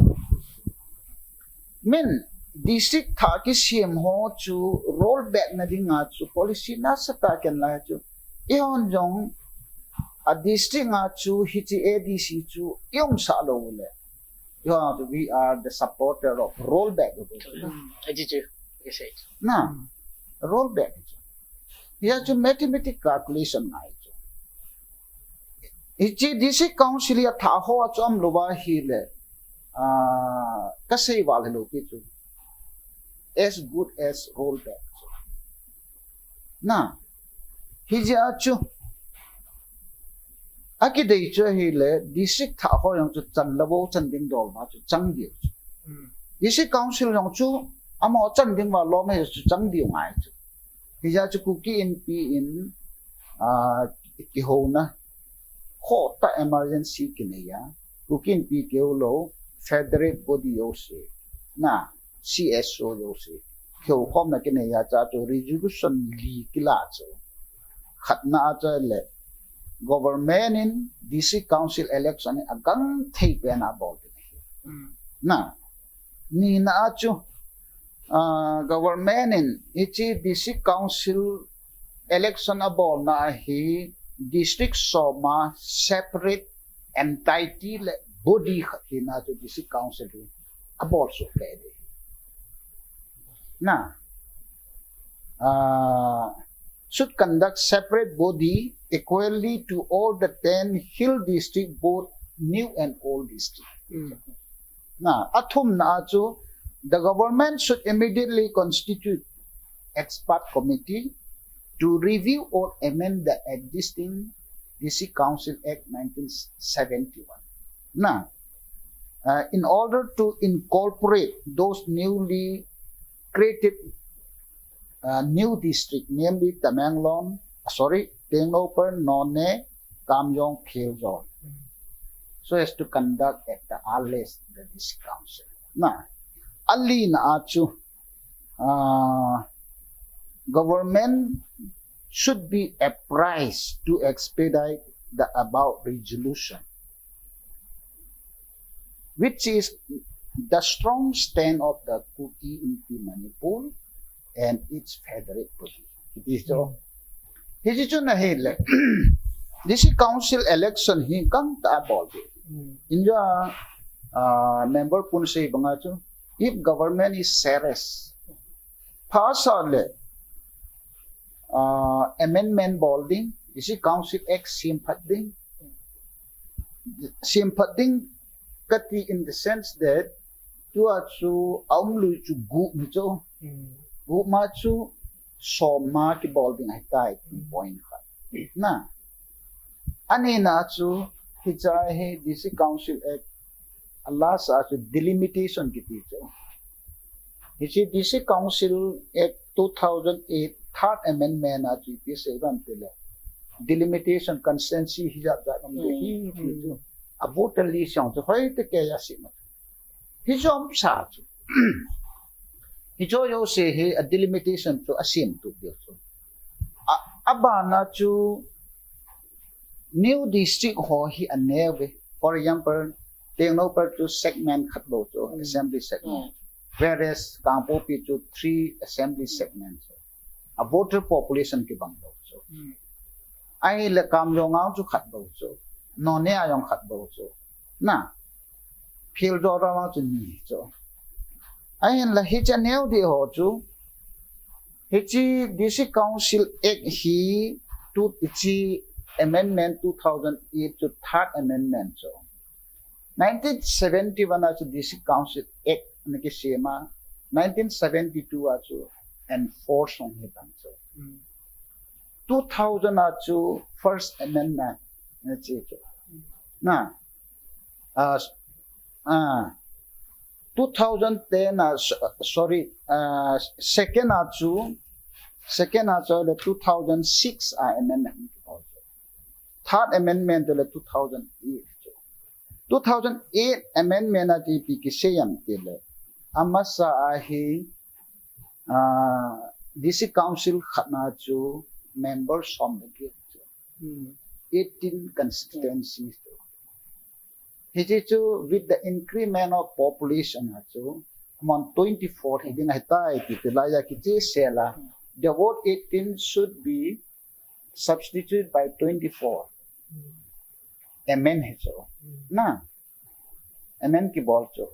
min district thah kisem ho chu roll back na dinga chu policy nasatah ken lai chu. Eihon jong a district a chu hiche A D C chu i umsah lou le. You know, we are the supporter of rollback. Hmm, I did you. You say. Na, rollback. Hijeh chu mathematical calculation ngai chu. Hiche district council a thah ho chu umlou va ahile. Ah, kasei val hilou pi chu. As good as rollback. Na, hijeh chu. Akidei chu ahile, district thah ho jong chu chan lou bou chan ding dol ma chu chang diu chu. District council jong chu, amaho chan ding ma lom ahi chu chang diu ngai chu. Hijeh chu Kuki Inpi in, ah, kihouna. Khohtah emergency kinei a. Kuki Inpi keu lou, federate body jouse. Na, C S O jouse. Kihoukhomna kinei a chu resolution li kila chu. Khatna a chu le government in district council election hi agangthei pen a bol ding ahi. Na, nina a chu, ah, government in hiche district council election abolna a hi district som a separate entity le body khat hina chu district council hi abol soh kei ding. Na, uh, should conduct separate body equally to all the ten hill district, both new and old district. Na athumna chu, the government should immediately constitute expert committee to review or amend the existing District Council Act nineteen seventy-one. Na, uh, in order to incorporate those newly created uh, new district, namely Tamenglong, sorry, Tengnoupal, Noney, Kamjong, Pheljaw, so as to conduct at the earliest the District Council. Na, alina chu, uh, government should be apprised to expedite the above resolution, which is the strong stand of the Kuki Inpi Manipur and its federate body. It is so. Hichi chu na hile, District Council election hi kang ta bol di. India, uh, member pun sei banga chu, if government is serious, pass le, uh, amendment bol ding, District Council Act semphat ding, semphat ding kati in the sense that tua chu aum lui chu gup mi chu, gup ma chu som ma kibol ding ahitai ti point khat. Na, anina chu hicha hi District Council Act a last a chu delimitation kiti chu. Hichi District Council Act two thousand eight third amendment a chu ipi sei bam tile, delimitation constituency hi jat jat um de hi ti chu. A voter list jong chu hoi te ke ya si ma. Hi jom sa chu. Hi jo yo se hi a delimitation chu a sem tu de chu. A, abana chu new district ho hi a neo ve. For example, Tengnoupal chu segment khat bou chu, assembly segment. Whereas Kangpokpi chu three assembly segment chu. A voter population kibang bou chu. Ahile Kamjong ang chu khat bou chu. Noney a jong khat bou chu. Na, Pheljaw ang chu ni chu. Ahinla hicha neo di ho chu. Hichi District Council Act hi tu hichi amendment two thousand eight chu third amendment chu. Nineteen seventy-one a chu District Council Act na kisem a, nineteen seventy-two a chu enforce hung hi tan chu. Two thousand a chu first amendment na chi chu. Na, uh, uh, two thousand ten a, sorry, uh, second a chu, second a chu le two thousand six a amendment. Third amendment le two thousand eight chu. Two thousand eight amendment a chu ipi kisei am tile, amasa a hi, uh, District Council khat na chu member som le get chu. Eighteen constituencies chu. Hichi chu with the increment of population a chu, amon twenty-four hi ding ahitai ti chu laiya kichi sela. The word eighteen should be substitute by twenty-four. Amend hi chu. Na. Amend kibol chu.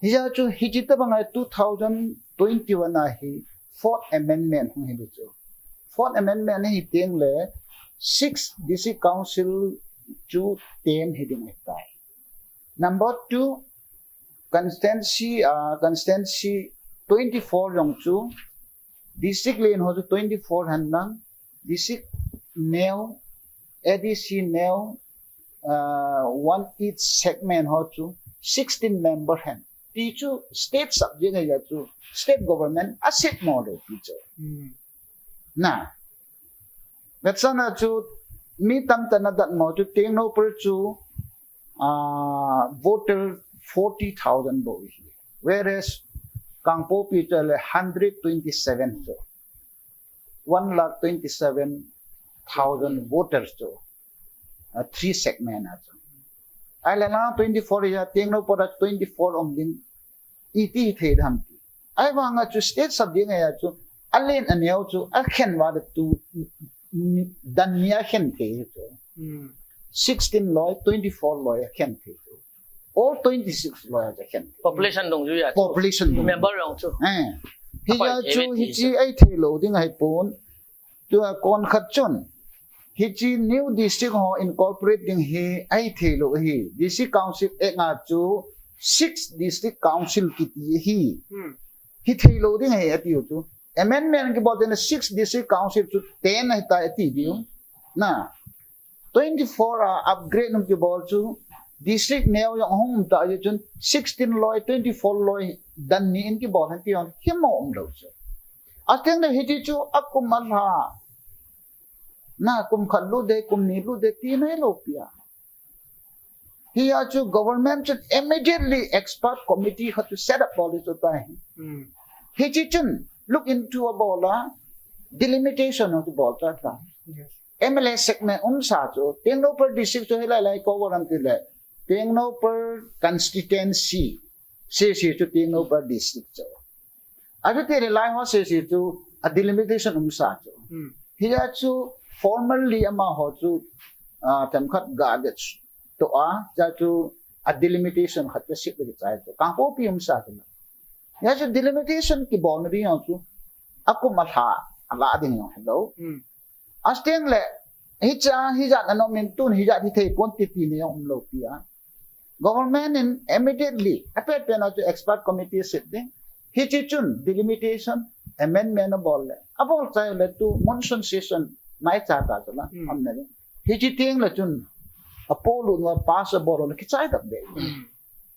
Hija chu hichi tabang a two thousand twenty-one a hi fourth amendment hung hi chu. Fourth amendment hi teng le six District Council chu ten hi ding ahitai. Number two, constituency, uh, constituency twenty-four jong chu district len ho chu twenty-four hen lang, district neo, A D C neo, uh, one each segment ho chu sixteen member hen. Ti chu state subject ahi chu state government a set mo le ti chu. Na. Vetsahna chu mi tamtah in adat mo chu Tengnoupal chu, uh, voter forty thousand bou hi. Whereas Kangpokpi chu le hundred twenty-seven chu. One lakh twenty-seven thousand voters chu. Uh, three segment a chu. Ahile na twenty-four ya Tengnoupal a twenty-four um ding iti thei dam ti. Ahivang a chu state subject a chu alen aneo chu akhen va le tu dan ni akhen thei chu. Sixteen loi, twenty-four loi akhen thei chu. All twenty-six loi akhen thei. Population dungjuia chu. Population dungjuia. Member jong chu. Eh. Hijeh chun hiche ahi thei lou ding ahi pon. Tua kon khat chun, hiche new district ho incorporate ding hi ahi thei lou ahi. District Council Act a chu six district council kiti ahi. Hi thei lou ding ahi ati u chu. Amendment kibol teng le six district council chu ten ahi tai ati diu. Na, twenty-four a upgrade hung kibol chu, district neo jong hung um ta ahi chun, sixteen loi, twenty-four loi, dan ni in kibol hen ti hon, himo um lou chu. Ateng le hiti chu, akum alha. Na, kum khat lut de, kum ni lut de, ti nai lou pi a. Hijeh chun government chun immediately expert committee khat chu set up bol chu tai. Hiche chun look into a bol a delimitation of the bol ta ta. M L A segment umsa chu Tengnoupal district chu hilai lai ko waran ti le Tengnoupal constituency. Sese chu Tengnoupal district chu. Achu tile lai ho sese chu a delimitation umsa chu. Hijeh chun formally amaho chu, ah, themkhat ga le toh a, hijeh chun a delimitation khat chu sip le chai chu. Kangpokpi umsa chu. Hijeh chun delimitation kibol na ding jong chu. Akum alha, ala ding jong hello. Ateng le, hicha, hijat na nom in tun, hijat hi thei pon ti ti ni jong um lou pi a. Government in immediately, apet pen a chu expert committee sit ding. Hiche chun delimitation, amendment abol le. Abol chai le tu monsoon session mai cha ta chu la, am na le. Hiche teng le chun, apo lu no pass abol le, kichai dap de.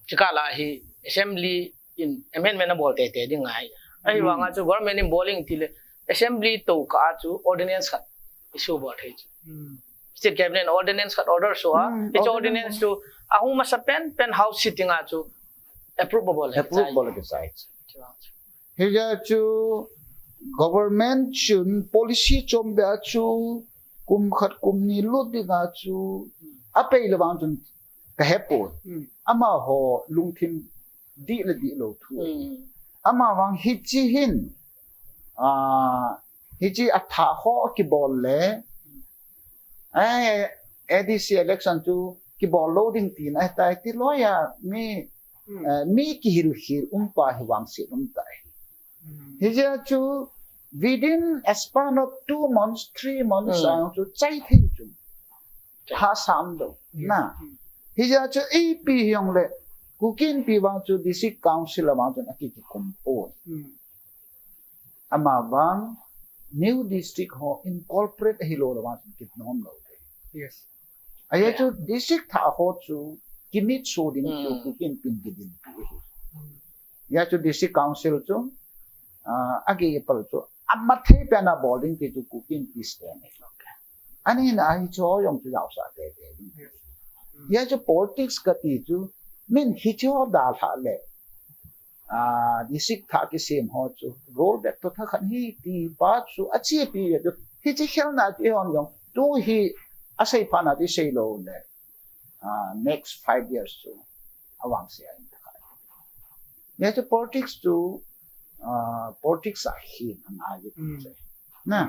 Chika la hi assembly in amendment abol tete ding ngai. Ahivanga chu government in bol ing ti le assembly toh kah a chu ordinance khat issue bol thei chu. State cabinet ordinance khat order so a, hiche ordinance chu ahung masa pen pen house sitting a chu approve abol le. Approve bol le kichai. Hijeh chun government chun policy chom beh a chu kum khat kum ni lut ding a chu apei le vang chun ka he pon. Amaho lungthim dih le dih lou thu. Amavang hiche hin, ah, hiche athah ho kibol le, eh, A D C election chu kibol lou ding tina ahi tai ti loi a mi, eh, mi kihil khil um pa hi vangset um tai. Hijeh chun within a span of two months, three months, a chu chai thei chu. Tha sam dou. Na. Hijeh chun ipi hijong le, Kuki Inpi vang chu district council a vang chun aki kikum pon. Amavang new district ho incorporate ahilou le vang chun kinom lou de. Ajeh chu district thah ho chu kimit so ding chu Kuki Inpi in kidin tu hi. Ajeh chu district council chu, ah, agei pal chu amathei pen a bol ding ti chu Kuki Inpi stand ahi. Ani na hiche ho jong chu jaosah tete ding. Ajeh chu politics kati chu min hiche ho dalha le. Ah, district thah kisem ho chu roll back to thakhat hi ti pa chu achepi ve chu. Hiche khelna ti hon jong tu hi asei phat na ti sei lou le. Ah, next five years chu avangse a in ta kha. Ajeh chu politics chu, ah, politics a hin angai chu. Na.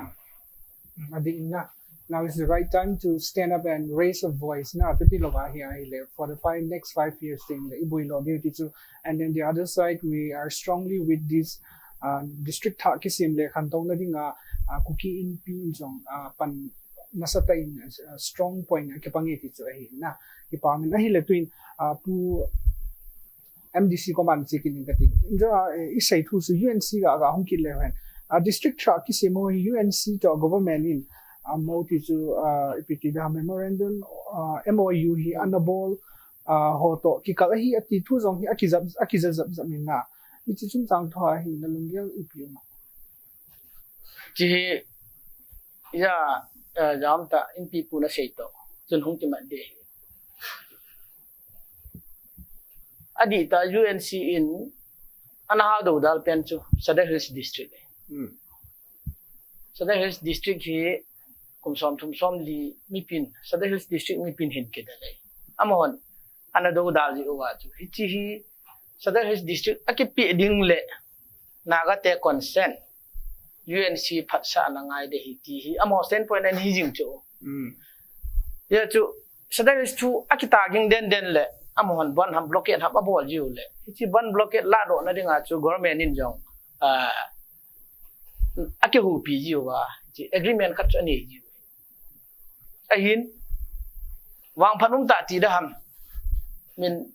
Ading na. Now is the right time to stand up and raise a voice. Na, tuti lou va hi ahile for the five, next five years thing le ibui lou ding ti chu. And then the other side, we are strongly with this, uh, district thah kisem le khantouna dinga, uh, Kuki Inpi in jong, uh, pan nasatah in, uh, strong point a kipang e ti chu ahi na. Kipang in ahile tuin, uh, Pu M D C koma che kit ing kati. Injo, eh, isei thu chu U N C ga, ga hung kit le hen. Ah, district thah kisem ho hi U N C toh government in, ah, mo ti chu, ah, ipi ti da memorandum, ah, M O U hi ana bol, ah, ho toh kikal ahi ati thu jong hi akijap, akijap jap jap in na. Hiche chungchang thu a hi na lunggel ipi um am? Hiche hi, ya, eh, jam ta Inpi pu na sei toh. Chun hung kimat de. Adih ta U N C in ana hao dodal pen chu Sadar Hills District. Sadar Hills District hi kum som thum som li mipin, Sadar Hills District mipin hin kidal e. Amahon ana dodal ji uva chu. Hiche hi Sadar Hills District akipeh ding le Naga te consent U N C phatsah ana ngai de hi ti hi. Amaho standpoint ana hi jing chu. Hijeh chu Sadar Hills thu akitaging den den le amahon bandh ham blockade ham abol jiu le. Hiche bandh blockade ladoh na dinga chu government in jong, ah, Akihoupi jiuva, chi agreement khat chu anei jiu. Ahin, vangphat um tah ti da ham. Min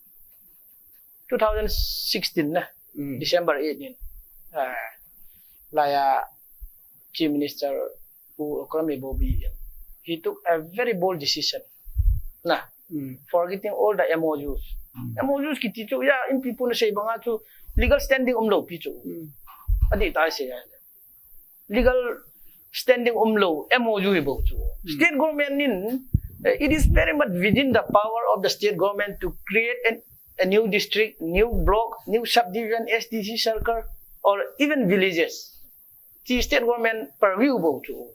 two thousand sixteen na, Mm. December eight in, ah, laiya Chief Minister Pu Okram Ibobi, he took a very bold decision. Na, Mm. forgetting all the M O Us. Mm. M O Us kiti chu, ya, in pi pu na sei banga chu, legal standing umlou pi chu. Mm. Adih tah sei ya. Legal standing umlou M O U hi bou chu. Mm. State government in, eh, it is very much within the power of the state government to create an, a new district, new block, new subdivision, S D C circle, or even villages. Chi state government purview bou chu.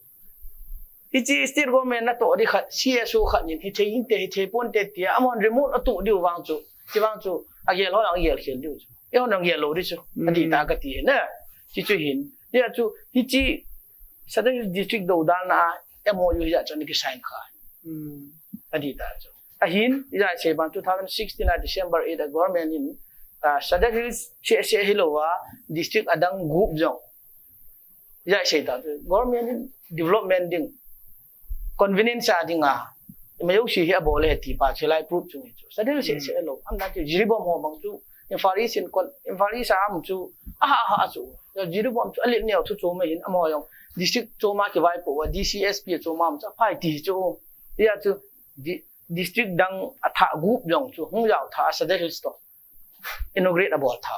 Hichi state government natoh ding khat, C S O khat in, hithei inte, hithei ponte tia, amahon remote atoh diu vang chu. Chi vang chu, agel ho lang agel khel diu chu. Eihon agel lou ding chu. Mm. Adih tah kati na. Chi chu hin. Hia chu, hichi Sadar Hills District dodalna a M O U hia chu ana kisign kha. Mm. Adih tah chu. Ahin, hia sei bang two thousand sixteen a December eight a government in, ah, Sadar Hills seh seh hilou a, district adang gup jong. Hia sei tah chu, government in development ding, convenience a ding a, mayo si hi abol e ti pa chu lai proof chu chu. Sadar Hills seh Mm. seh lou, am na chu, Jiribam ho bang chu, Imphal East in kon, Imphal East a um chu, aha, aha chu. Ya Jiribam chu, alet neo chu chu ma hin, amaho jong, district chu ma kivaipoh a, D C S P chu ma um chu, aphai ti chu. Hia chu, di-, district dang athah gup jong chu, hung jao tha Sadar Hills toh inaugurate abol tha.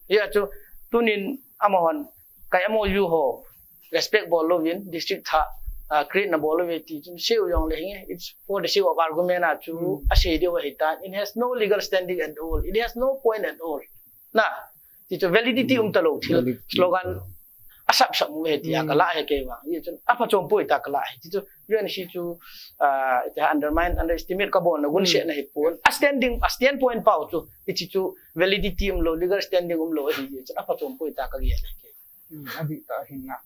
Hia chu, tunin amahon, kai M O U ho, respect bol louvin, district thah, ah, create na bol louve ti chu, sei u jong le hinge, it's for the sake of argument a chu, Mm. asei diu ahi tan, it has no legal standing at all, it has no point at all. Na, ti chu validity um talou thil, Validity. Slogan, asap sap mu he ti a Mm. kala he kei vang. Hia chu, aphachom poi ta kala he. Ti chu, U N C chu, ah, tia undermine, underestimate kabol na gun Mm. seh na hi pon. A standing, a standpoint pau chu, hichi chu validity umlou, legal standing umlou ahi, hia chu aphachom poi ta kagel e kei. Mm, adih tah hin na.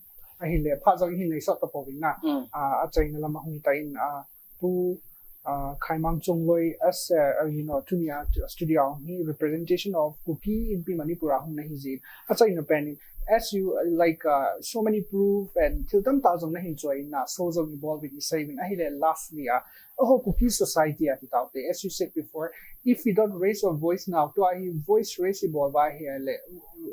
Ahile, phat jong hin nei sot ta pouvin na. Mm. Ah, achaina lam a hung tan, ah, Pu, ah, Khaimang Chongloi, as, uh, you know, tunia, to studio hi representation of Kuki Inpi Manipur a hung na hi jin. Achaina pen in, as you, uh, like, uh, so many proof and thil tamtah jong na hin choi na, so jong involve in i sei uvin, ahile lastly, ah, Eiho Kuki society a ti taute, as you said before, if we don't raise our voice now, tua hi voice raise i bol uva ahile,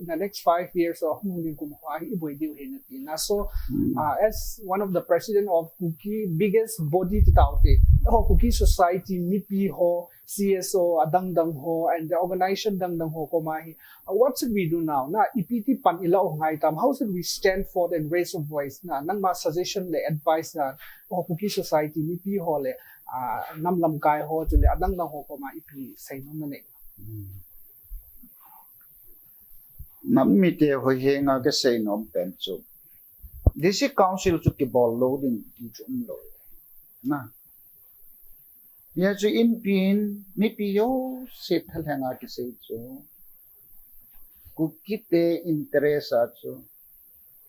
in the next five years or hung ding kum ho hi i boi diu ahi na ti na. So, uh, as one of the president of Kuki biggest body ti taute, eiho Kuki society, mipi ho, C S O adang dang ho, and the organization dang dang ho koma hi, uh, what should we do now? Na, ipi ti pan i la u ngai tam? How should we stand forth and raise a voice? Na, nangma suggestion le advice na, eiho Kuki society, mipi ho le, ah, nam lamkai ho, chule adang dang ho koma ipi seinom nanei? Nam mite ho henga kaseinom pen chu, District Council chu kibol lou ding ti chu umlou. Na. Hia chu Inpi in, mipi jouse thalhenga kisei chu, Kukite interest a chu,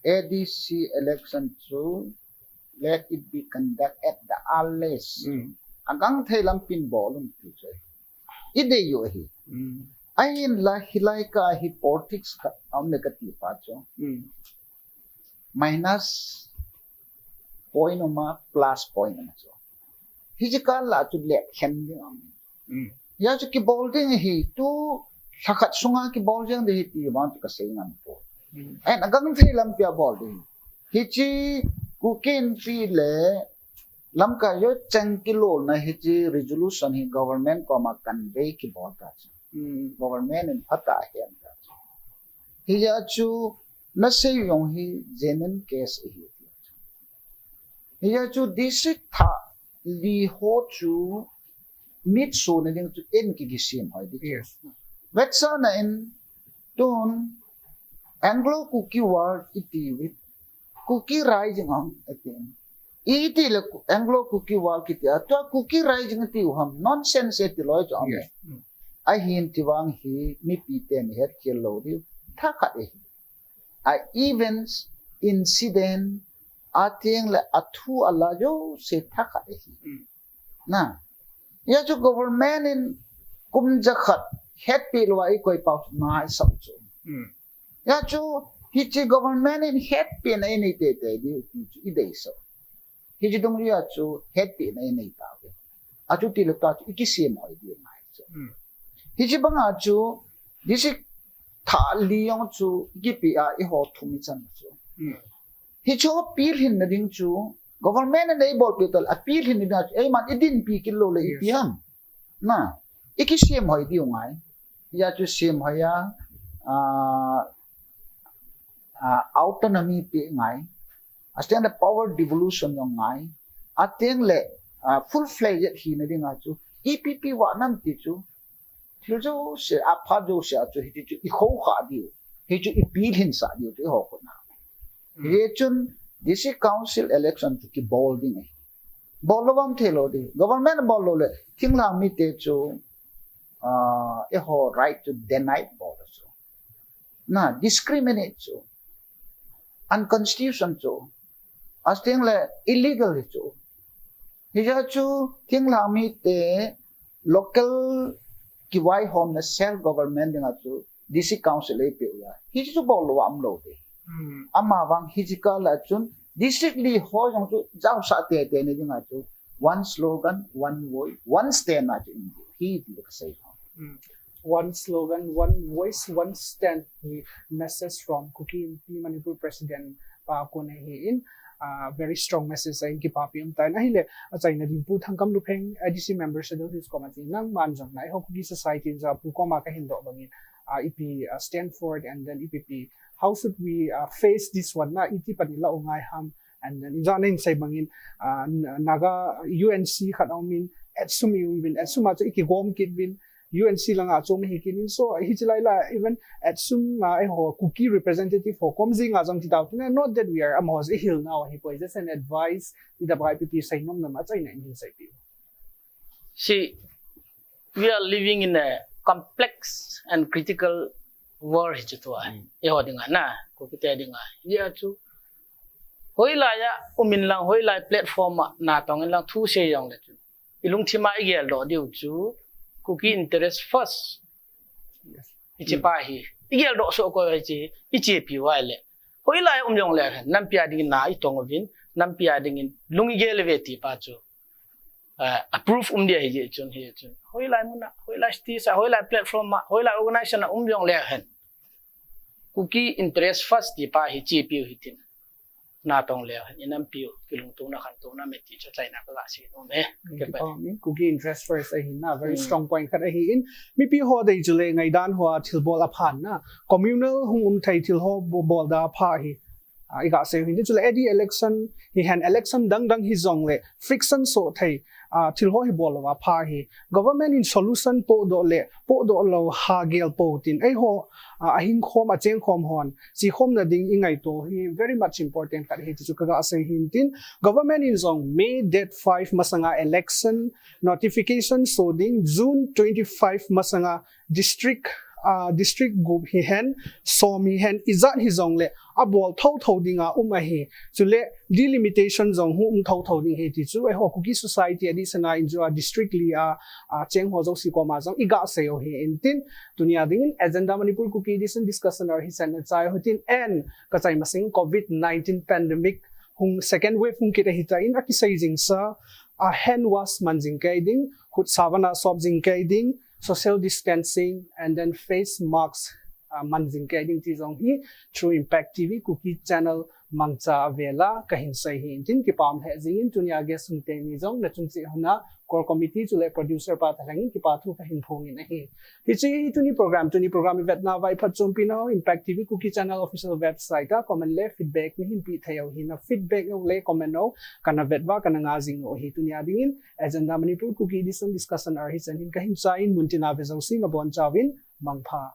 A D C election chu, let it be conduct at the earliest. Mm. Agangthei lampin bol un ti chu. I dei u ahi. Mm. Ahinla hilai kah hi politics khat aum e kati pa chu. Mm. Minus point uma, plus point uma chu. Hichi kah la chu let khen ding aum. Mm. Hia chu kibol ding ahi, tu lhakhat sunga kibol jeng ding ahi ti vang chu kasei ngam poi. Mm. Ahin agangthei lampia bol ding. Hichi Kuki Inpi le lamkai jouse cheng kilolna hichi resolution hi government koma convey kibol ta chu. Mm. Government in phatah a ahen ta chu. Hia chu nasei u jong hi genuine case ahi. Hia chu district thah li ho chu mitso na ding chu ei'n kigisem hoi ding. Yes. Vetsahna in tun Anglo Kuki War iti u hi Kuki Rising ahi ati. Iti le Anglo Kuki War kiti a, tua Kuki Rising iti u ham, nonsense iti loi chu aum. Yes. Mm. Ahin ti vang hi mipiten ihet khel lou diu. Thakhat ahi. A events, incident, ateng le athu ala jouse thakhat ahi. Mm. Na. Hia chu government in kum jakhat hetpi lou a ikoi pau chu naisah u chu. Mm. Hia chu Hiche government in hetpina inei teitei diu ti chu idei so. Hiche dungjuia chu hetpina inei tauve. Achuti le ta chu ikisem hoi diu ngai chu. Hmm. Hiche banga chu district thah li jong chu ikipe a eiho thum ichan chu. Hmm. Hichu pilhin na ding chu government in eibolpeh tale apilhin na ding chu eiman idinpi kit lou le ipi ham. Na, ikisem hoi diu ngai. Hijeh chun sem hoi a, ah, ah, autonomy pe ngai. Ateng le power devolution jong ngai. Ateng le, ah, full fledged hina dinga chu ipi ipi vah nam ti chu thil jouse, aphat jouse a chu hichu ikhoukhah diu. Hichu ipilhin sah diu chu eiho khutna. Hmm. Hijeh chun district council election chu kibol ding ahi. Bol lou vang thei lou ding. Government bol lou le thinglhang mite chu, ah, eiho right chu denied bol chu. Na, discriminate chu. Unconstitution chu. Ateng le illegal hi chu. Hijeh chun thinglhang mite local kivaihomna self government dinga chu district council eipeh uva. Hichu bol lou a umlou te. Hmm. Ama vang hiche kah a chun district li ho jong chu jaosah teitei na dinga chu one slogan, one voice, one stand a chu in hi ti kasei. Hmm. One slogan, one voice, one stand hi message from Kuki Inpi Manipur President pa koma ahin, ah, very strong message ahin kipapi um tan. Ahile, achaina ding Pu Thangkam Lupheng, A D C member Sadar Hills koma chu nangman jong na eiho Kuki society in jong Pu koma kahin doh bangin, ah, ipi, ah, stand for and then ipi ipi, how should we, ah, face this one na, iti pan ilah u ngai ham, and then ijat na hin sei bangin, ah, Naga U N C khat aumin, ATSUM i um uvin, ATSUM a chu ikigom kit uvin, U N C langa chu mi hi kinin so, hiche lai la, even ATSUM a, eiho, Kuki representative ho, kom jing a jong ti tau, tina, not that we are, amaho, ihil nau ahi poi, just an advice, ida bai pipi sei nom nom, achaina in hin seipi. See, we are living in a complex and critical world hichu tua. Mm. Eiho dinga na, Kuki te dinga. Hijeh chun, hoilai a, umin lang, hoilai platform a, natong in lang, thu sei jong le chu. Ilungthim a igel doh diu chu, Kuki interest first. Yes. Hiche pa hi. Igel doh soh ko hiche, ichepi uva le. Hoilai um jong le hen, nampi a dingin na itong uvin, nampi a dingin lung igel uve ti pa chu. Ah, approve um dia hijeh chun, hijeh chun. Hoilai mun a, hoilai stage a, hoilai platform a, hoilai organization a um jong le hen. Kuki interest first ti pa hi chepiu hitin. Natong le hen, inampiu, kilungtona, khantona, meti chu chaina kaga sei nom e. Thank you, Pa. Kuki interest first ahi na, very strong point khat ahin. Mipi ho dei chu le ngaidan hoa thilbol aphan na. Communal hung um thei thil ho bo-, bol da pha hi. Ah, iga sei hin chu le A D election hi hen election dang dang hi jong le friction so thei. Ah, thil ho hi bol lou a pha hi. Government in solution podoh le, podoh lou ha gel po tin. Eiho, ah, ahing khom, acheng khom hon. Chi khom na ding ingaito hi very much important khat hi ti chu kaga sei hin tin. Government in jong May date five masanga election notification so ding June twenty-five masanga district, ah, district gup hi hen, som hi hen, ijat hi jong le, abol thotho dinga um ahi. Chule delimitation jong hung um thotho ding ahi ti chu, eiho Kuki society adih sanga in chu a district li a, ah, cheng ho jouse koma jong iga sei u hi in tin, tunia dingin Agenda Manipur Kuki Edition discussion hour hi chan a chai u hitin, and kachai masang COVID nineteen pandemic hung second wave hung kit ahi tan akisei jing sa, ah, hand wash man jing kei ding, khut sabon a sop jing kei ding, social distancing, and then face masks, ah, man jing kei ding ti jong hi through Impact T V Kuki channel mangcha a vela kahin sei hi in tin kipah lheh jing in tunia guest hung teni jong nachung cheh hon a core committee chule producer pa thalheng in kipa thu kahin phong in ahi. Hiche hi tuni program, tuni program ivetna uva iphatchompi nau Impact T V Kuki channel official website a comment le feedback nahin pe thei u hi na feedback u le comment u kana vet uva kana nga jing u hi tunia dingin Agenda Manipur Kuki Edition discussion hour hi chan hin kahin chai in muntina ve jouse nabonchauvin mangpha.